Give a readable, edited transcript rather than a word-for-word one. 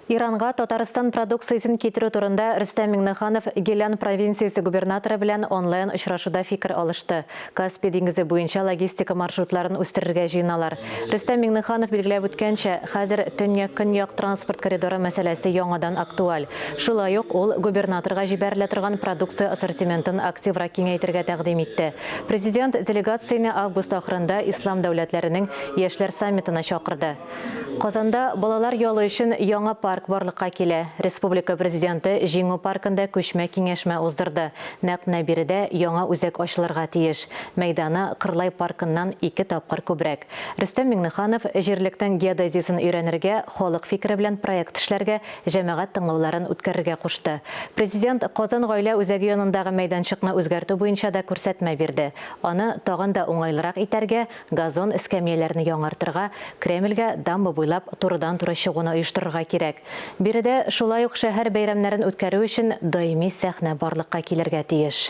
Иранга Татарстан продукциясен китерү турында Рөстәм Миңнеханов Гилян провинциясе губернаторы белән онлайн очрашуда фикер алышты. Каспий диңгезе буенча логистика маршрутларын үстерергә җыеналар. Рөстәм Миңнеханов билгеләп үткәнчә, хәзер Төньяк-Көньяк транспорт коридоры мәсьәләсе яңадан актуаль. Шулай ук ул губернаторга җибәрелә торган продукция ассортиментын активрак киңәйтергә тәкъдим итте. Президент делегацияне август ахырында Ислам дәүләтләренең яшьләр саммитына чакырды. Казанда балалар ялы өчен яңа парк барлыкка килә. Республика Президенты Җиңү паркында күчмә киңәшмә уздырды. Нәкъ менә биредә яңа үзәк ачылырга тиеш. Мәйданы Кырлай паркыннан ике тапкыр күбрәк. Рөстәм Миңнеханов җирлекнең геодезиясен өйрәнергә, халык фикере белән проект эшләргә, җәмәгать тыңлауларын үткәрергә кушты. Президент Казан гаилә үзәге янындагы мәйданчыкны үзгәртү буенча да күрсәтмә бирде. Аны тагын да уңайлырак итәргә, Газон, эскәмияләрне яңартырга, Кремльгә дамба буйлап турыдан-туры чыгуны оештырырга кирәк. Биредә шулай ук шәһәр бәйрәмнәрен үткәрү өчен даими сәхнә барлыкка килергә тиеш.